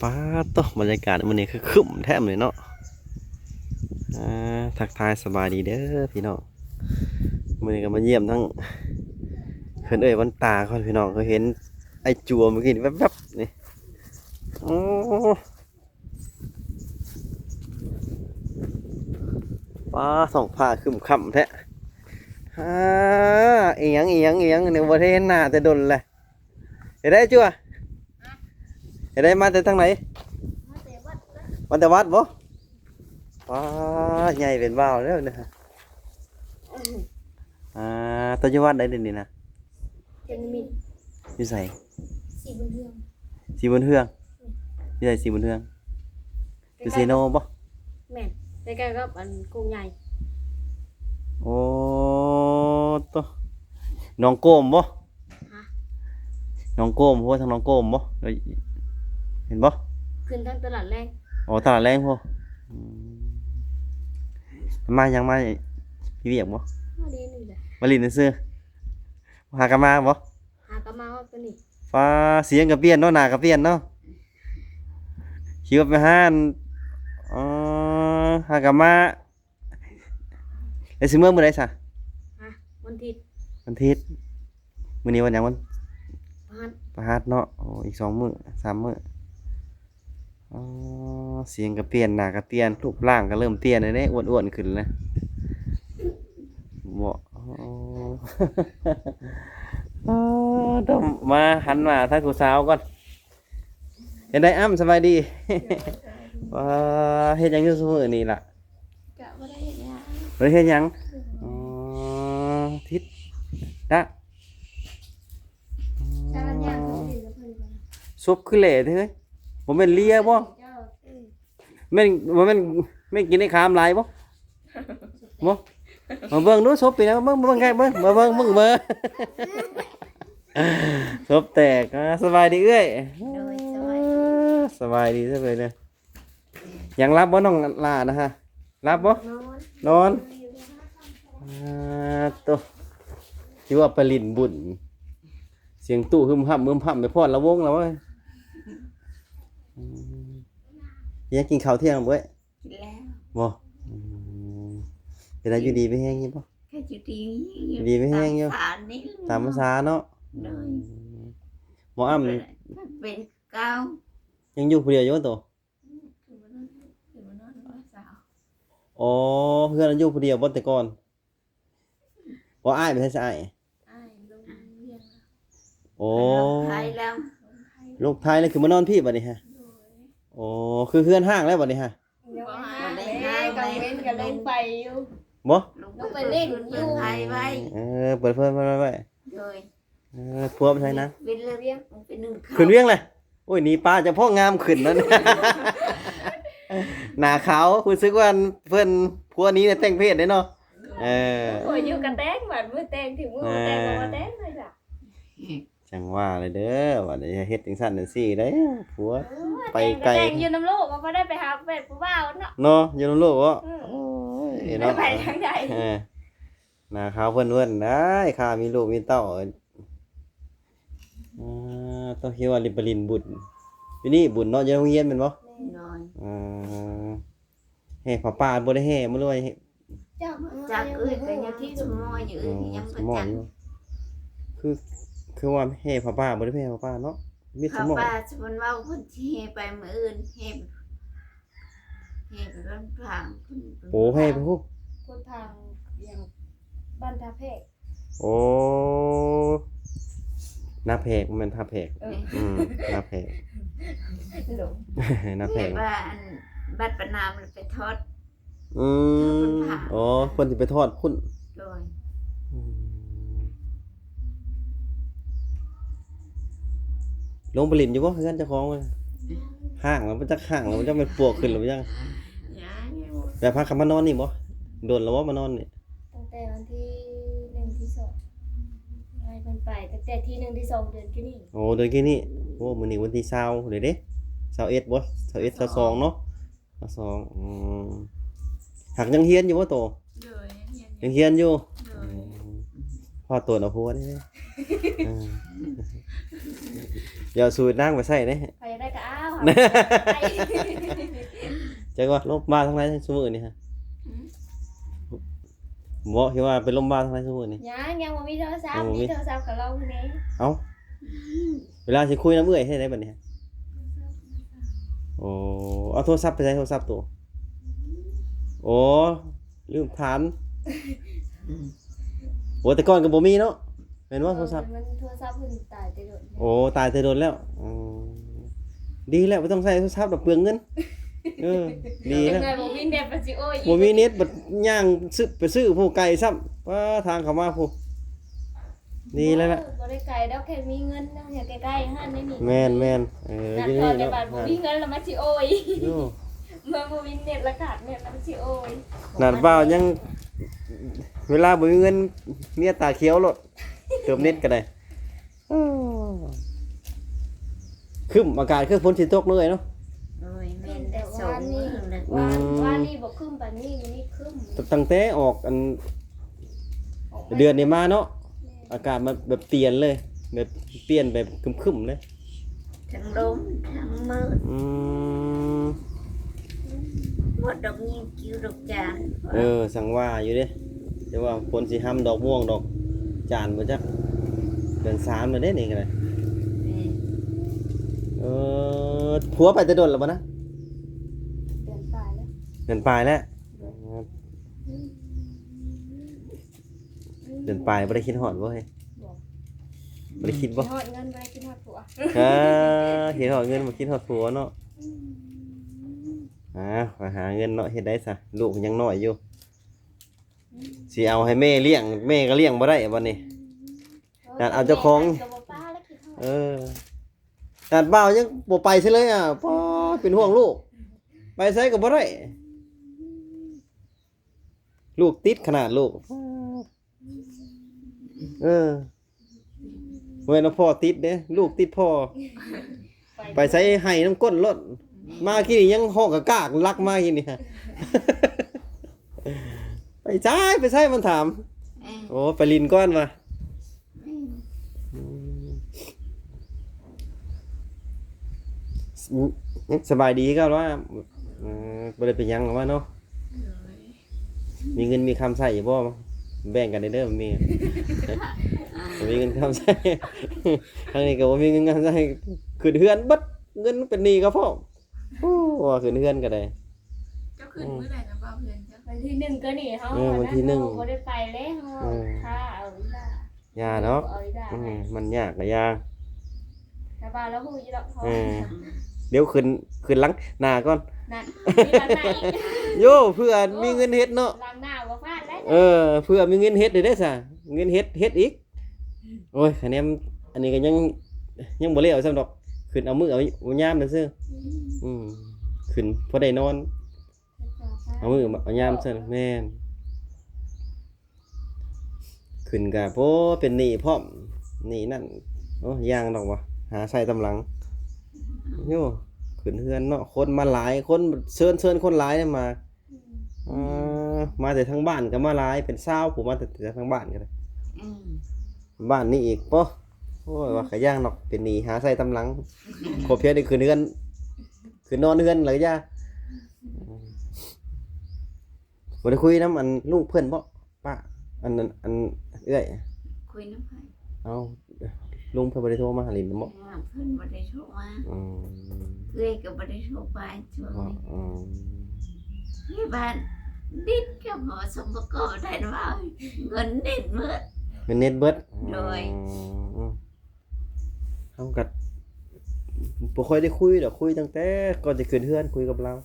ປາດໂທ້ ບັນຍາກາດມື້ນີ້ຄືຄຶ້ມແທ້ມື້ນີ້ເນາະ. ອ່າ ທັກທາຍສະບາຍດີເດີພີ່ນ້ອງ, ມື້ນີ້ກໍມາຢ້ຽມທັງເຮືອນເອື້ອຍວັນຕາກ່ອນພີ່ນ້ອງ. ກໍເຫັນໄອ້ຈົວເມື່ອກີ້ນີ້ແວັບໆ ນີ້. ໂອ້ ປາດ ທ້ອງຟ້າຄຶ້ມຄ້ຳແທ້. ຫາ ອີຫຍັງ ອີຫຍັງ ອີຫຍັງ ນີ້ ບໍ່ໄດ້ເຫັນໜ້າແຕ່ດົນແລ້ວ. ເຮັດໃດຈົວ? ເຮັດໃດ ມາແຕ່ທາງໃດ? ມາແຕ່ວັດ ມາແຕ່ວັດບໍ? ປາດ ໃຫຍ່ເປັນບ່າວແລ້ວນະ. ອ່າ ເຈົ້າຢູ່ວັດໃດດຽວນີ້ນະ? ເທນມິດ. ຢູ່ໃສ? ສີບຸນເຮືອງ. ສີບຸນເຮືອງ? ແມ່ນ. ຢູ່ໃສສີບຸນເຮືອງ? ຢູ່ເຊໂນບໍ? ແມ່ນ ໃກ້ໆກັບອັນໂຄກໃຫຍ່. ໂອ້ ໂຕ ໜອງໂກມບໍ? ຮະ? ໜອງໂກມ ຫົວທາງໜອງໂກມບໍ? ເຫັນບໍ? ຂຶ້ນທາງຕະຫຼາດແລງ. ອໍ ຕະຫຼາດແລງພຸ້ນ. ອືມ ມາຫຍັງ ມາມີວຽກບໍ? ມາຫຼິ້ນນີ້ແຫຼະ ມາຫຼິ້ນຊື່ໆ. ຫາກະມາບໍ? ຫາກະມາຮອດໂຕນີ້. ປາດ ສຽງກະປ່ຽນເນາະ ໜ້າກະປ່ຽນເນາະ. ຄິດວ່າໄປຫາ ອໍ ຫາກະມາ. ແລ້ວຊິເມືອມື້ໃດຊະ? ຮະ? ວັນທິດ. ວັນທິດ. ມື້ນີ້ວັນຫຍັງ? ວັນພະຫັດ. ພະຫັດເນາະ. ໂອ້ ອີກສອງມື້ ສາມມື້. ອໍ ສຽງກະປ່ຽນ ໜ້າກະປ່ຽນ ຮູບຮ່າງກະເລີ່ມປ່ຽນແລ້ວເດ້ ອ້ວນໆຂຶ້ນແລ້ວເນາະ. ອໍ ເອີ ຕ້ອງມາຫັນໜ້າທາງຜູ້ສາວກ່ອນ. ເຮັດໃດອ້ຳ ສະບາຍດີ? ໂດຍ ສະບາຍດີ. ວ້າ ເຮັດຫຍັງຢູ່ຊຸມື້ນີ້ລະ? ກະບໍ່ໄດ້ເຮັດຫຍັງ. ບໍ່ໄດ້ເຮັດຫຍັງ. ອືມ ອໍ ທິດ ດະ ສາລະຍາ ເພິ່ນເປັນລະເພິ່ນກ່ອນ. ສົບຄືແຫຼແທ້ເຮີ້ຍ. ບໍ່ແມ່ນເລຍບໍ? ເຈົ້າ ແມ່ນ ບໍ່ແມ່ນ ແມ່ນກິນໄອ້ຄາມຫຼາຍບໍ? ບໍ່ ມາເບິ່ງດູສົບເປັນຫຍັງ. ເບິ່ງ ເບິ່ງໃກ້ ເບິ່ງ ມາເບິ່ງ ເບິ່ງ ເບິ່ງ. ສົບແຕກ. ອ່າ ສະບາຍດີເອື້ອຍ. ໂດຍ ສະບາຍດີ. ອ່າ ສະບາຍດີເດີ. ຍັງຫຼັບບໍ່ນ້ອງຫຼ້ານະຮະ? ຫຼັບບໍ່? ນອນ ນອນ. ອ່າ ໂຕ ທີ່ວ່າໄປຫຼິ້ນບຸນ ສຽງຕູ້ຫຶມຫຳ ຫຶມຫຳ ໄປຟ້ອນລະວົງລະເວີຍ. ອືມ ຍັງກິນເຂົ້າທ່ຽງບໍ່ເອີຍ? ກິນແລ້ວ. ບໍ່? ອືມ ເປັນໃດ ຢູ່ດີມີແຮງຢູ່ບໍ່? ກໍຢູ່ດີມີແຮງຢູ່. ຢູ່ດີມີແຮງຢູ່. ຕາມພາສານີ້ ຕາມພາສາເນາະ. ໂດຍ. ອືມ ໝໍອ້ຳ ເປັນເກົ່າ. ຍັງຢູ່ຜູ້ດຽວຢູ່ບໍ່ໂຕ? ອືມ ຂຶ້ນມານອນ ຂຶ້ນມານອນນຳນ້ອງສາວ. ອໍ ເຮືອນຢູ່ຜູ້ດຽວບໍ່ແຕ່ກ່ອນ? ບໍ່ ອ້າຍໄປໃສຊະອ້າຍ? ອ້າຍລົງວຽງແລ້ວ. ໂອ້ ໄປລົງໄທແລ້ວ. ລົງໄທແລ້ວ ຄືມານອນພີ້ບັດນີ້ຮະ? ໂດຍ. ໂອ້ ຄືເຮືອນຮ້າງແລ້ວບັດນີ້ຮະ? ຍັງບໍ່ຮ້າງເດ້ ກາງເວັນກໍລົງໄປຢູ່. ບໍ່? ລົງໄປຫຼິ້ນຢູ່. ເອີ ເປີດເພີງໄວ້. ໂດຍ. ເອີ ຜົວໄປໃສນະ? ວຽງ ວຽງ ຂຶ້ນວຽງແຫຼະ. ໂອ້ຍ ໜີປ້າຈະພໍງາມຂຶ້ນນັ້ນ ໜ້າຂາວ ຮູ້ສຶກວ່າເພິ່ນ ຜົວນີ້ແຕ່ງເພດເດ້ເນາະ. ເອີ ໂອ້ຍ ຢູ່ກະແຕ່ງ ບາດມື້ແຕ່ງ ເຖິງມື້ແຕ່ງກໍບໍ່ແຕ່ງເລີຍຈ້ະ. ຈັ່ງວ່າແຫຼະເດີ ບາດນີ້ເຮັດຈັ່ງຊັ້ນຈັ່ງຊີ້ໄດ໋ ຜົວ ເອີ ໄປໄກ ແຕ່ງກໍແຕ່ງຢູ່ນຳລູກ ກໍບໍ່ໄດ້ໄປຫາແຟນຜູ້ບ່າວເນາະ. ເນາະ ຢູ່ນຳລູກເນາະ. ອືມ ໂອ້ຍ ເນາະ ໄປທາງໃດ. ເອີ ໜ້າຂາວເພິ່ນເວີ້ນໄດ໋ ຂ້າມີລູກມີເຕົ້າ. ອ່າ ຕ້ອງຄິດວ່າໄປຫຼິ້ນບຸນຢູ່ນີ້ ບຸນເນາະ ຢູ່ໂຮງຮຽນແມ່ນບໍ່? ໂດຍ. ອ່າ ແຫ່ຜ້າປ່າບໍ່ໄດ້ແຫ່ບໍ່ ຫຼືວ່າແຫ່? ຈັກເອີຍ ກໍຍັງຄິດສະໝໍຢູ່ເອີຍ ຍັງບໍ່ຈັກ. ຄື ຄືວ່າແຫ່ຜ້າປ່າບໍ່ໄດ້ແຫ່ຜ້າປ່າເນາະ ມີສະໝໍ. ຜ້າປ່າ ສົມມຸດວ່າເພິ່ນຊິແຫ່ໄປມື້ອື່ນ ແຫ່ ແຫ່ໄປບ້ານພາງພຸ້ນ. ໂອ້ ແຫ່ໄປພຸ້ນ ບ້ານພາງ ຫຍັງ ບ້ານທ່າແພກ. ໂອ້ ນາແພກ ບໍ່ແມ່ນທ່າແພກ. ເອີ ອືມ ນາແພກ ຫຼງ ນາແພກ. ແບບວ່າອັນ ບັດປະນາມໄປທອດ. ອືມ ອໍ ເພິ່ນຊິໄປທອດພຸ້ນ. ໂດຍ. ອືມ ລົງໄປຫຼິ້ນຢູ່ບໍ່ເຮືອນເຈົ້າຂອງ? ຫ້າງແລ້ວບໍ່ຈັກ ຫ້າງແລ້ວບໍ່ຈັກ ແມ່ນປວກຂຶ້ນແລ້ວບໍ່ຈັກ. ແບບພາກັນມານອນນີ້ບໍ່? ດົນແລ້ວບໍ່ມານອນນີ້? ຕັ້ງແຕ່ວັນທີໜຶ່ງ ທີສອງ ໃຫ້ເພິ່ນໄປ ຕັ້ງແຕ່ທີໜຶ່ງ ທີສອງ ເດືອນກີ້ນີ້. ໂອ້ ເດືອນກີ້ນີ້. ໂອ້ ມື້ນີ້ວັນທີຊາວເດ້ ຊາວເອັດບໍ່? ຊາວເອັດ ຊາວສອງເນາະ. ມາສອງ ອືມ ຫາກຍັງຮຽນຢູ່ບໍ່ໂຕ? ໂດຍ ຍັງຮຽນຢູ່. ຍັງຮຽນຢູ່. ໂດຍ. ອືມ ພໍໂຕນເອົາຜົວເດ້. ເອີ ຢ່າສູດນາງໄປໃຊ້ເດ້. ໃຜຢາກໄດ້ກໍເອົາ. ຈັກວ່າລົມບ່າທາງໃດຊຸມື້ນີ້ຮະ? ອືມ ບໍ່ ຄິດວ່າໄປລົມບ່າທາງໃດຊຸມື້ນີ້? ຍັງ ຍັງບໍ່ມີໂທລະສັບ ຍັງບໍ່ມີ ມີໂທລະສັບກໍລອງເບິ່ງແດ່. ເອົ້າ ເວລາຊິຄຸຍນຳເອື້ອຍເຮັດໄດ໋ບັດນີ້? ໂອ້ ເອົາໂທລະສັບໄປໃສ ໂທລະສັບໂຕ? ໂອ້ ລືມຖາມ. ໂອ້ ແຕ່ກ່ອນກໍບໍ່ມີເນາະ ແມ່ນບໍ່? ໂທລະສັບ ມັນໂທລະສັບເພິ່ນຕາຍແຕ່ດົນແລ້ວ. ໂອ້ ຕາຍແຕ່ດົນແລ້ວ. ອືມ ດີແລ້ວ ບໍ່ຕ້ອງໃຊ້ໂທລະສັບດອກ ເປືອງເງິນ. ເອີ ດີແລ້ວ ບໍ່ມີເນັດ ບໍ່ມີເນັດ ບັດຍ່າງຊື້ ໄປຊື້ຜູ້ໄກຊ້ຳ ປາ ທາງເຂົ້າມາຜູ້. ນີ້ແຫຼະ ບໍ່ໄດ້ໄກດອກ ແຄ່ມີເງິນນະ ໃກ້ໆຫັ້ນນີ້. ແມ່ນໆ ເອີ ຢູ່ນີ້ເນາະ ບໍ່ມີເງິນແລ້ວມັນຊິໂອຍ. ເມື່ອບໍ່ມີເນັດລະຂາດເນັດມັນຊິໂອຍ. ຂະໜາດບ່າວຍັງ ເວລາບໍ່ມີເງິນ ເມຍຕາຂຽວໂລດ ເຕີມເນັດກໍໄດ້. ຄຶ້ມ ອາກາດຄືຝົນຊິຕົກເລີຍເນາະ. ໂອ້ຍ ແມ່ນແລ້ວ ສອງມື້ແລ້ວ. ອືມ ວານນີ້ບໍ່ຄຶ້ມປານນີ້ ມື້ນີ້ຄຶ້ມ. ຕັ້ງແຕ່ອອກອັນ ເດືອນນີ້ມາເນາະ ອາກາດມັນແບບປ່ຽນເລີຍ ແບບປ່ຽນແບບຄຶ້ມໆເລີຍ ທັງລົມທັງມືດ. ອືມ ໝົດດອກຍິງກິວດອກຈານ. ເອີ ສັງວ່າຢູ່ເດ້ ແຕ່ວ່າຝົນຊິຮຳດອກມ່ວງດອກຈານບໍ່ຈັກ. ເດືອນສາມແລ້ວເດ້ນີ້ກໍໄດ້. ເອີ ຜົວໄປແຕ່ດົນແລ້ວບໍ່ນະ? ເດືອນປາຍແລ້ວ ເດືອນປາຍແລ້ວ. ເດືອນປາຍບໍ່ໄດ້ຄິດຮອດບໍ່ເຮີ້ຍ? ບໍ່ ບໍ່ໄດ້ຄິດບໍ່? ຄິດຮອດເງິນ ບໍ່ໄດ້ຄິດຮອດຜົວ. ເອີ ຄິດຮອດເງິນ ບໍ່ຄິດຮອດຜົວເນາະ. ອືມ ອ້າວ ໄປຫາເງິນເນາະ ເຮັດໄດ້ຊະ ລູກຍັງນ້ອຍຢູ່. ອືມ ຊິເອົາໃຫ້ແມ່ລ້ຽງ ແມ່ກໍລ້ຽງບໍ່ໄດ້ບັດນີ້. ອືມ ນັ້ນເອົາເຈົ້າຂອງ ແມ່ກໍບໍ່ປາແລ້ວ ຄິດຮອດ. ເອີ ຂະໜາດບ່າວຍັງບໍ່ໄປໃສເລີຍອະ ປ້າ ເປັນຫ່ວງລູກ ໄປໃສກໍບໍ່ໄດ້. ລູກຕິດຂະໜາດລູກ ເອີ ບໍ່ແມ່ນວ່າພໍ່ຕິດເດ້ ລູກຕິດພໍ່. ໄປໃສໄຫ້ນຳກົ້ນໂລດ ມາກີ້ນີ້ຍັງຮ້ອງກະກາກລັກມາກີ້ນີ້. ໄປໃສ ໄປໃສ ມັນຖາມ. ເອີ ໂອ້ ໄປຫຼິ້ນກ່ອນວ່າ. ອືມ ອືມ ສະບາຍດີຄືເກົ່າວ່າ. ເອີ ບໍ່ໄດ້ເປັນຫຍັງວ່າເນາະ. ໂດຍ ມີເງິນມີຄຳໃຊ້ຢູ່ບໍ່? ແບ່ງກັນເດີ ມີ ບໍ່ມີເງິນຄຳໃຊ້ ທາງນີ້ກໍບໍ່ມີເງິນຄຳໃຊ້ ຂຶ້ນເຮືອນເບິດ ເງິນເປັນໜີ້ກໍພ້ອມ. ໂອ້ ວ່າຂຶ້ນເຮືອນກໍໄດ້. ເຈົ້າຂຶ້ນມື້ໃດນະ ບ່າວ ເຮືອນເຈົ້າ? ວັນທີໜຶ່ງກໍນີ້ເຮົາ ເອີ ວັນທີໜຶ່ງ ບໍ່ໄດ້ໄປເລີຍເຮົາ. ເອີ ຖ້າເອົາອີ່ຫຼ້າ ຢ່າດອກ ເອົາອີ່ຫຼ້າ. ອືມ ມັນຍາກກໍຢ່າ ແຕ່ວ່າລາວຮູ້ຢູ່ດອກ. ເອີ ດຽວຂຶ້ນ ຂຶ້ນຫຼັງໜ້າກ່ອນ ນັ້ນ ມີຫຼັງໜ້າອີກ. ໂຢ ເພື່ອມີເງິນເຮັດເນາະ ຫຼັງໜ້າບໍ່ພາດແລ້ວ. ເອີ ເພື່ອມີເງິນເຮັດໄດ້ເດ້ຊະ ເງິນເຮັດ ເຮັດອີກ. ໂອ້ຍ ຄະແນນອັນນີ້ກໍຍັງ ຍັງບໍ່ແລ້ວຊ້ຳດອກ ຂຶ້ນເອົາມື້ເອົາຍາມຊື່. ອືມ ອືມ ຂຶ້ນພໍໄດ້ນອນ ເອົາມື້ເອົາຍາມຊັ້ນ. ແມ່ນ ຂຶ້ນກະ ໂອ້ ເປັນໜີ້ພ້ອມ ໜີ້ນັ້ນ. ໂອ້ ຢ່າງດອກວ່າ ຫາໃສ່ຕຳຫຼັງ. ໂຢ ຂຶ້ນເຮືອນເນາະ ຄົນມາຫຼາຍ ຄົນເຊີນ ເຊີນຄົນຫຼາຍມາ. ອືມ ເອີ ມາແຕ່ທາງບ້ານກໍມາຫຼາຍ ເປັນຊາວຜູ້ມາແຕ່ທາງບ້ານກໍໄດ້. ອືມ ບ້ານນີ້ອີກ ໂອ້ ໂອ້ຍ ວ່າກະຢ່າງດອກ ເປັນໜີ້ຫາໃສ່ຕຳຫຼັງ. ຂໍພຽງໄດ້ຂຶ້ນເຮືອນ ຂຶ້ນນອນເຮືອນແລ້ວຢ່າ. ບໍ່ໄດ້ຄຸຍນຳອັນລູກເພິ່ນບໍ່? ປະ ອັນ ອັນ ອັນເອື້ອຍ ຄຸຍນຳໃຜ? ເອົ້າ ລຸງເພິ່ນບໍ່ໄດ້ໂທມາຫາຫຼິ້ນນຳບໍ່? ເພິ່ນບໍ່ໄດ້ໂທມາ. ອືມ ເອື້ອຍກໍບໍ່ໄດ້ໂທໄປຊ່ວງນີ້. ອືມ ຢູ່ບ້ານດິດກັບໝໍສົມປະກອບໄດ້ວ່າ ເງິນເນັດເບິດ ເງິນເນັດເບິດ. ໂດຍ ອືມ ເຮົາກໍບໍ່ຄ່ອຍໄດ້ຄຸຍດອກ ຄຸຍຕັ້ງແຕ່ກ່ອນຈະຂຶ້ນເຮືອນ ຄຸຍກັບລາວ.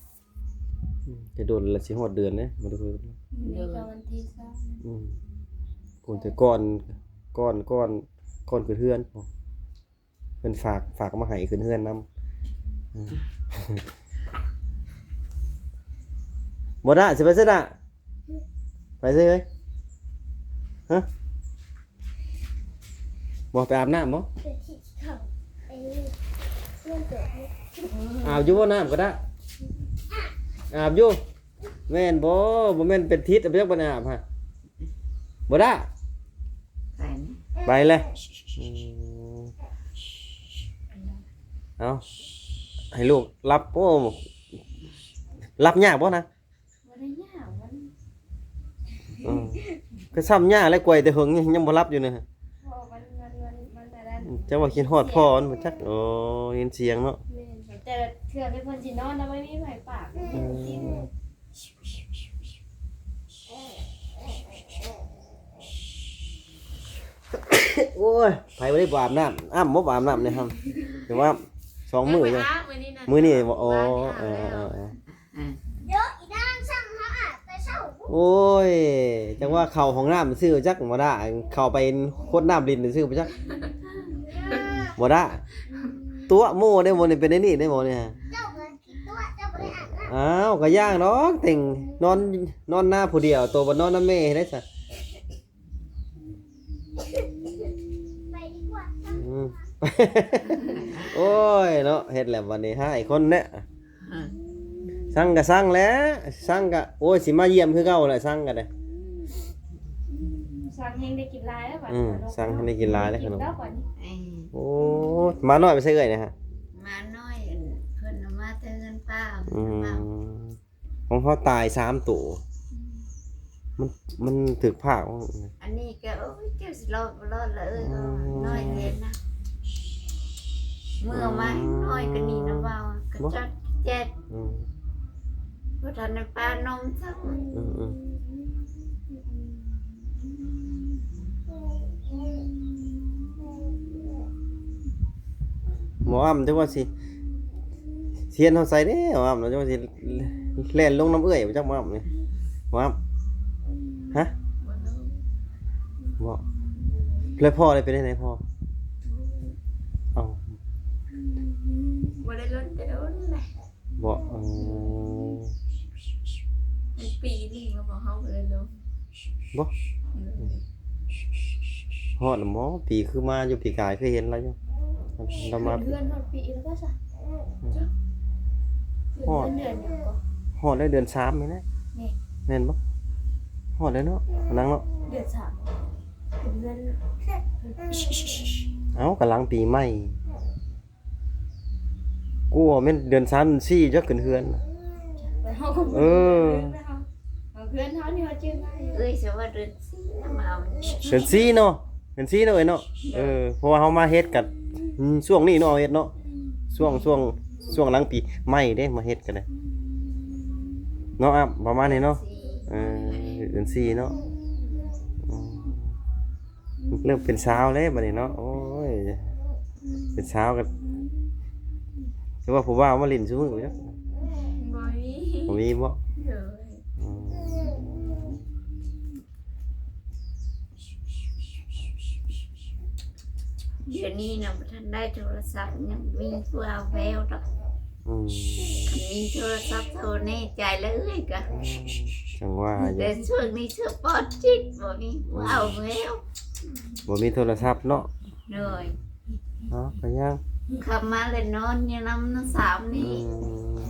ອືມ ຈະດົນລະ ຊິຮອດເດືອນເດ້ ບໍ່ໄດ້ຄຸຍກັບລາວ. ມື້ນີ້ກໍວັນທີຊາວ. ອືມ ໂອ້ ແຕ່ກ່ອນ ກ່ອນ ກ່ອນ ກ່ອນຂຶ້ນເຮືອນ ເພິ່ນຝາກ ຝາກມາໃຫ້ຂຶ້ນເຮືອນນຳ. ອືມ ບໍ່ໄດ້ ຊິໄປໃສລະ? ໄປໃສເອີຍ? ຮະ? ບໍ່ໄປອາບນ້ຳບໍ່? ອາບຢູ່ບໍ່ນ້ຳກໍໄດ້? ອາບຢູ່. ແມ່ນບໍ່? ບໍ່ແມ່ນເປັນທິດ ເອົາໄປຈັກບັນອາບຫະ? ບໍ່ໄດ້? ໄປແລ້ວ. ອືມ ເອົາ ໃຫ້ລູກຫຼັບ. ໂອ້ ຫຼັບຍາກບໍ່ນະ? ບໍ່ໄດ້ຍາກ ມັນ ເອີ ກໍຊ້ຳຍາກແຫຼະ ກວຍແຕ່ເຫິງ ຍັງບໍ່ຫຼັບຢູ່ນະ. ເພາະວ່າມັນ ມັນ ມັນ ມັນອັນນັ້ນ ອືມ ຈັກວ່າຄິດຮອດພໍ່ມັນບໍ່ຈັກ. ໂອ້ ຍິນສຽງເນາະ. ແມ່ນ ແຕ່ເທື່ອທີ່ເພິ່ນຊິນອນນະ ບໍ່ມີໃຜປາກ. ອືມ ໂອ້ຍ ໃຜບໍ່ໄດ້ ບໍ່ອາບນ້ຳ. ອ້ຳບໍ່ ບໍ່ອາບນ້ຳເດ້ ອ້ຳ ແຕ່ວ່າສອງມື້ ເອີ ມື້ນີ້ນະ ມື້ນີ້ບໍ່. ອໍ ວານນີ້ອາບແລ້ວ ເອີ ເອີ ເອີ ເອີ ເອີ ເອີ ເອີ ເອີ ໂອ້ຍ ຈັກວ່າເຂົ້າຫ້ອງນ້ຳຊື່ຈັກ ບໍ່ໄດ້ ເຂົ້າໄປຫົດນ້ຳຫຼິ້ນຊື່ບໍ່ຈັກ ບໍ່ໄດ້. ຕົວະໂມ້ເດ້ ໝໍນີ້ເປັນໄອ້ນີ້ເດ້ ໝໍນີ້. ເຈົ້າກໍຂີ້ຕົວະ ເຈົ້າບໍ່ໄດ້ອາບນ້ຳ. ອ້າວ ກໍຢ່າງດອກ ເຕັງນອນ ນອນນາຜູ້ດຽວ ໂຕບໍ່ນອນນຳແມ່ເຮັດໄດ໋ຊະ. ໄປດີກວ່າ. ອືມ ໂອ້ຍເນາະ ເຮັດແລ້ວບັດນີ້ຮ້າຍຄົນແທ້. ອືມ ຊັງກໍຊັງແຫຼະ ຊັງກໍ ໂອ້ຍ ຊິມາຢ້ຽມຄືເກົ່າແຫຼະ ຊັງກໍໄດ້. ອືມ ຊັງແຮງໄດ້ກິນຫຼາຍແລ້ວບັດ. ອືມ ຊັງແຮງໄດ້ກິນຫຼາຍແລ້ວຂະໜົມ. ໂອ້ ໝານ້ອຍໄປໃສເອື້ອຍນະຮະ? ໝານ້ອຍ ເພິ່ນເອົາມາແຕ່ເຮືອນປ້າ. ອືມ ຂອງເຮົາຕາຍສາມໂຕ. ອືມ ມັນ ມັນຖືກພາກ. ອັນນີ້ກໍ ໂອ້ຍ ເຈົ້າຊິລອດບໍ່ລອດລະເອີຍ. ອືມ ນ້ອຍແທ້ນະ ເມື່ອມາ ອືມ ນ້ອຍກໍນີ້ນະ ເວົ້າກະຈອດແຈດ. ອືມ ບໍ່ທັນໄດ້ປ້ອນນົມຊ້ຳ. ອືມ ອືມ ໝໍອ້ຳ ຈັກວ່າຊິ ຊິເຮັດເຮົາໃສ່ເດ້ ໝໍອ້ຳ ຈັກວ່າຊິແລ່ນລົງນຳເອື້ອຍບໍ່ຈັກ ໝໍອ້ຳນີ້ ໝໍອ້ຳ. ຮະ ບໍ່ ແລ້ວພໍ່ໄດ້ເປັນຈັ່ງໃດພໍ່? ເອົ້າ ບໍ່ໄດ້ລົງແຕ່ດົນແຫຼະ. ບໍ່ ເອີ ມັນປີໜຶ່ງແລ້ວບໍ່ ເຮົາບໍ່ໄດ້ລົງ. ບໍ່ ເອີ ຮອດແລ້ວບໍ່? ປີຄືມາຢູ່ ປີກາຍຄືເຫັນລາວຢູ່ ລາວມາ ຂຶ້ນເຮືອນຮອດປີແລ້ວບໍ່ຊະ? ຮອດ ເດືອນຫຍັງກໍ ຮອດແລ້ວ ເດືອນສາມນີ້ແຫຼະ. ແມ່ນ ແມ່ນບໍ່? ຮອດແລ້ວເນາະ ນາງເນາະ ເດືອນສາມ ຂຶ້ນເຮືອນ. ເອົ້າ ກຳລັງປີໃໝ່. ກູວ່າແມ່ນເດືອນສາມ ເດືອນສີ່ ຈັກຂຶ້ນເຮືອນ. ເອີ ເຮືອນເຮົານີ້ວ່າຈື່ງ່າຍ. ເອີຍ ສະວ່າເດືອນສີ່ມາເອົາ ເດືອນສີ່ເນາະ ເດືອນສີ່ເນາະເອີຍເນາະ. ເອີ ເພາະວ່າເຮົາມາເຮັດກັນ ອືມ ຊ່ວງນີ້ເນາະ ເຮັດເນາະ ອືມ ຊ່ວງ ຊ່ວງ ຊ່ວງຫຼັງປີໃໝ່ເດ້ ມາເຮັດກັນເດ້ ເນາະ ອ່ະ ປະມານນີ້ເນາະ. ເອີ ເດືອນສີ່ເນາະ ອືມ. ເລີ່ມເປັນສາວແລ້ວບັດນີ້ເນາະ. ໂອ້ຍ ເປັນສາວກໍ ແຕ່ວ່າຜູ້ບ່າວມາຫຼິ້ນຊຸມື້ຢູ່. ບໍ່ມີ ບໍ່ມີບໍ? ໂດຍ ອືມ ດຽວນີ້ນະ ບໍ່ທັນໄດ້ໂທລະສັບ ຍັງມີຜູ້ເອົາແລ້ວດອກ. ອືມ ຄັນມີໂທລະສັບໂທແນ່ໃຈແລ້ວເອື້ອຍກະ ອືມ ຈັ່ງວ່າຢູ່ ແຕ່ຊ່ວງນີ້ສະປອດຈິດ ບໍ່ມີຜູ້ເອົາແລ້ວ ບໍ່ມີໂທລະສັບເນາະ. ໂດຍ ເນາະ ກໍຍັງ ເຂົ້າມາແລ້ວນອນຢູ່ນຳນະສາມນີ້. ອືມ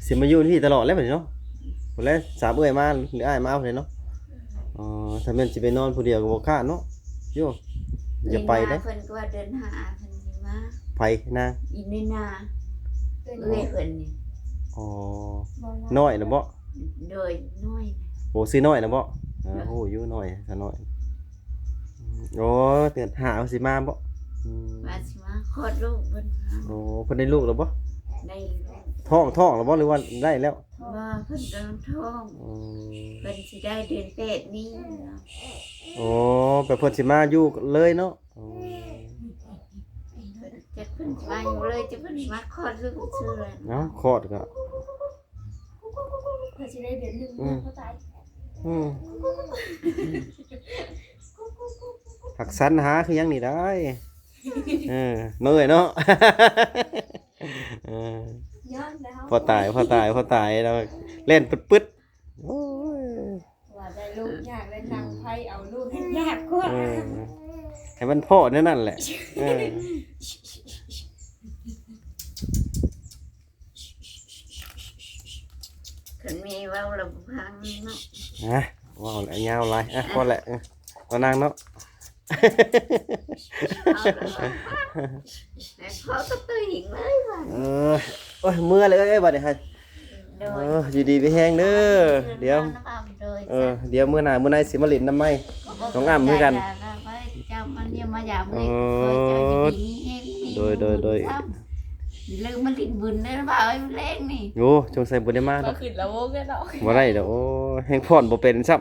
ຊິມາຢູ່ທີ່ຕະຫຼອດແລ້ວບັດນີ້ເນາະ. ພຸ້ນແຫຼະ ສາມເອື້ອຍມາ ຫຼືອ້າຍມາເອົາພຸ້ນເນາະ. ອໍ ຖ້າແມ່ນຊິໄປນອນຜູ້ດຽວກໍບໍ່ຄ້ານເນາະ. ໂຢ ຢ່າໄປເດ້. ເພິ່ນກໍວ່າເດືອນຫ້າເພິ່ນຊິມາ. ໃຜນາງ? ອີ່ແມ່ນາ ເອື້ອຍເພິ່ນນີ້. ອໍ ນ້ອຍນະບໍ? ໂດຍ ນ້ອຍ. ໂອ້ ຊື່ນ້ອຍນະບໍ? ເອີ ໂດຍ ຮູ້ຢູ່ ນ້ອຍ ສາວນ້ອຍ. ໂອ້ ເດືອນຫ້າເພິ່ນຊິມາບໍ? ອືມ ວ່າຊິມາຄອດລູກເພິ່ນ. ໂອ້ ເພິ່ນໄດ້ລູກແລ້ວບໍ? ໄດ້ລູກ. ທ້ອງ ທ້ອງແລ້ວບໍ ຫຼືວ່າໄດ້ແລ້ວ? ບໍ່ ເພິ່ນກຳລັງທ້ອງ. ອືມ ເພິ່ນຊິໄດ້ເດືອນແປດນີ້. ໂອ້ ແບບເພິ່ນຊິມາຢູ່ເລີຍເນາະ. ໂອ້ ຈັກເພິ່ນຊິມາຢູ່ເລີຍ ຈັກເພິ່ນຊິມາຄອດລູກຊື່ແຫຼະ. ເອົ້າ ຄອດກໍ ເພິ່ນຊິໄດ້ເດືອນໜຶ່ງ ອືມ ເພິ່ນກໍຕາຍ. ອືມ ຮັກສັນຫາຄືຫຍັງນີ້ໄດ້. ເອີ ເມື່ອຍເນາະ. ເອີ ຍ້ອນແລ້ວ ພໍຕາຍ ພໍຕາຍ ພໍຕາຍ ແລ້ວແລ່ນປຶດໆ. ໂອ້ຍ ວ່າໄດ້ລູກຍາກ ແລ້ວນັ່ງໄພເອົາລູກ ອືມ ຍາກກວ່າ. ເອີ ໃຫ້ມັນພໍ້ແນວນັ້ນແຫຼະ. ເອີ ຄັນແມ່ເວົ້າແລ້ວບໍ່ຟັງເນາະ. ຮະ ເວົ້າແລ້ວຍາວຫຼາຍ. ອ່ະ ພໍແຫຼະ. ເອີ ເອົານາງເນາະ. ເອົາລະ ເອົາກະຕຸ້ຍອີກເລີຍວ່າ ເອີ ໂອ້ຍ ເມື່ອເລີຍເອີຍ ບັດນີ້ຫັ້ນ ໂດຍ ເອີ ຢູ່ດີມີແຮງເດີ ດຽວ ໂດຍ ເອີ ດຽວມື້ໜ້າມື້ໃນຊິມາຫຼິ້ນນຳໃໝ່ ນ້ອງອ້ຳຄືກັນ ເຈົ້າມັນຢາມມາຢາມ ໂອ້ ໂດຍ ໂດຍ ໂດຍ ເລີຍມາຫຼິ້ນບຸນເດີບ່າວເອີຍ ແລງນີ້ ໂອ້ ສົງໄສບໍ່ໄດ້ມາດອກ ຂຶ້ນລະວົງເນາະ ບໍ່ໄດ້ດອກ ໂອ້ ແຮງຟ້ອນບໍ່ເປັນຊ້ຳ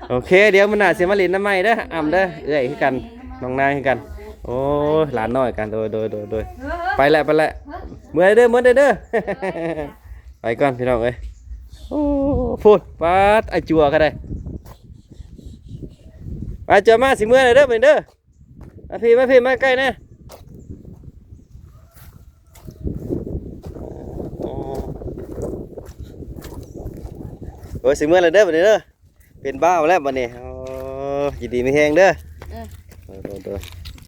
ໂອເຄ ດຽວມື້ໜ້າຊິມາຫຼິ້ນນຳໃໝ່ເດີ ອ້ຳເດີ ເອື້ອຍຄືກັນ ນ້ອງນາຍຄືກັນ ໂອ້ຍ ຫຼານນ້ອຍກັນ ໂດຍ ໂດຍ ໂດຍ ໂດຍ ໄປແລ້ວ ໄປແລ້ວ ເມື່ອຍເດີ ເມື່ອຍເດີ ໄປກ່ອນພີ່ນ້ອງເອີຍ ໂອ້ ພຸ້ນ ປາດ ອ້າຍຈົວກະໄດ້ ອ້າຍຈົວມາ ຊິເມື່ອຍເດີ ບາດນີ້ເດີ ມາພີ້ ມາພີ້ ມາໃກ້ແດ່ ໂອ້ຍ ຊິເມື່ອຍແລ້ວເດີ ບາດນີ້ເດີ ເປັນບ້າວແລ້ວບາດນີ້ ໂອ້ ຢູ່ດີມີແຮງເດີ ເອີ ໂດຍ ໂດຍ ໂດຍ